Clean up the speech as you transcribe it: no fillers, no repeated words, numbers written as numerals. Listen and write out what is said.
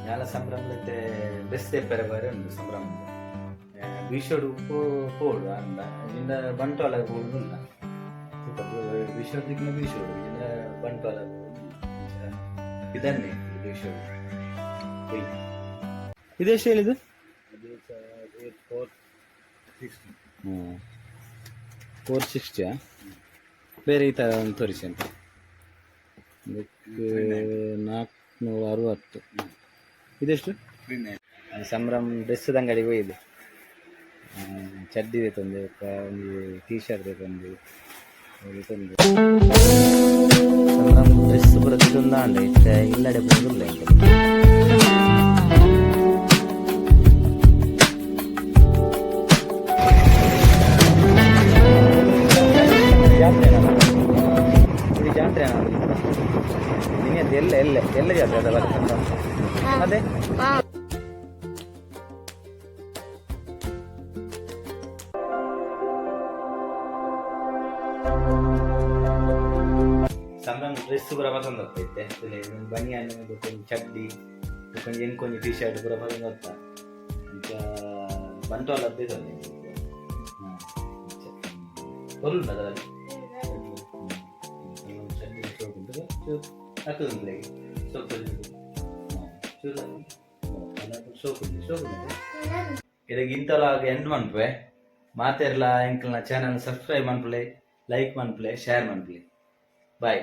ಯಾಲ ಸಂಭ್ರಮದ ಡ್ರೆಸ್ ತೆಪ್ಪರೆ ಬಾರಿ ಉಂಡು ಸಂಭ್ರಮ. ಬೀಶೋಡು ಪೋಡು ಅಂದ ಇಂದ ಬಂಟ್ವಾಳ ಪೋಡುಲ್ಲ. ಬೀಶೋಡು ತಿಕ್ಕಿನ ಬೀಶೋಡು ಇಂದ ಬಂಟ್ವಾಳ ಇದನ್ನೇ ಬೀಶೋಡು. ಇದೆಷ್ಟು ಹೇಳಿದ್ದು? 460. 460. ಬೇರೆ ಈ ಥರ ಒಂದು ತೋರಿಸಿ ಅಂತ. ಇದಕ್ಕೆ 460. ಇದೆಷ್ಟು? 390. ಸಂಭ್ರಮ ಡ್ರೆಸ್ ಅಂಗಡಿಗೆ ಹೋಗಿದೆ. ಚಡ್ಡಿ ತಂದೆ, ಒಂದು ಟೀ ಶರ್ಟ್ ತಂದು ತಂದು ಸಂಭ್ರಮ ಡ್ರೆಸ್ ಪೂರ ತಿಂದಾಂಡ. ಇತ್ತೆ ಇಲ್ಲಡೆ ಪೂರ ಇಲ್ಲ. ಜಾತ್ರೆ ಇದು, ಜಾತ್ರೆ ನಿಮಗೆ ಎಲ್ಲ ಎಲ್ಲ ಎಲ್ಲ ಜಾತ್ರೆ ಅದಲ್ಲ ಸಂಭ್ರಮ ಅದೇ. ಸಂಭ್ರಮ ಡ್ರೆಸ್ ಪೂರ ಪಸಂದ್ ಆಗ್ತೈತೆ. ಬನಿಯಾನ್, ಬೊಕ್ಕೊಂಜಿ ಚಡ್ಡಿ, ಬೊಕ್ಕೊಂಜಿ ಎಂಕೊಂಜಿ ಟಿ ಶರ್ಟ್ ಪೂರ ಪಸಂದ್ ಆಗ್ತಾ. ಅಂಚ ಬಂಟ್ವಾಳ ತಂದೆ. ಪೊರ್ಲುಂಡು ಅದರಲ್ಲಿ ಚಡ್ಡಿ ಸೋಕ್ ಉಂಟು. ಚೂರು ಹಾಕುದು ಸೋಕ್ ಚೂರು ಸೋಕ್ ಉಂಟು, ಸೋಕ್ ಉಂಟು. ಇದಕ್ಕೆ ಇಂತಲ ಎಂಡ್ ಮನ್ಪುವೆ. ಮಾತೆರ್ಲ ಎಂಕಲ್ನ ಚಾನಲ್ ಸಬ್ಸ್ಕ್ರೈಬ್ ಮನ್ಪುಲೆ, ಲೈಕ್ ಮನ್ಪುಲೆ, ಶೇರ್ ಮನ್ಪುಲೆ. ಬಾಯ್.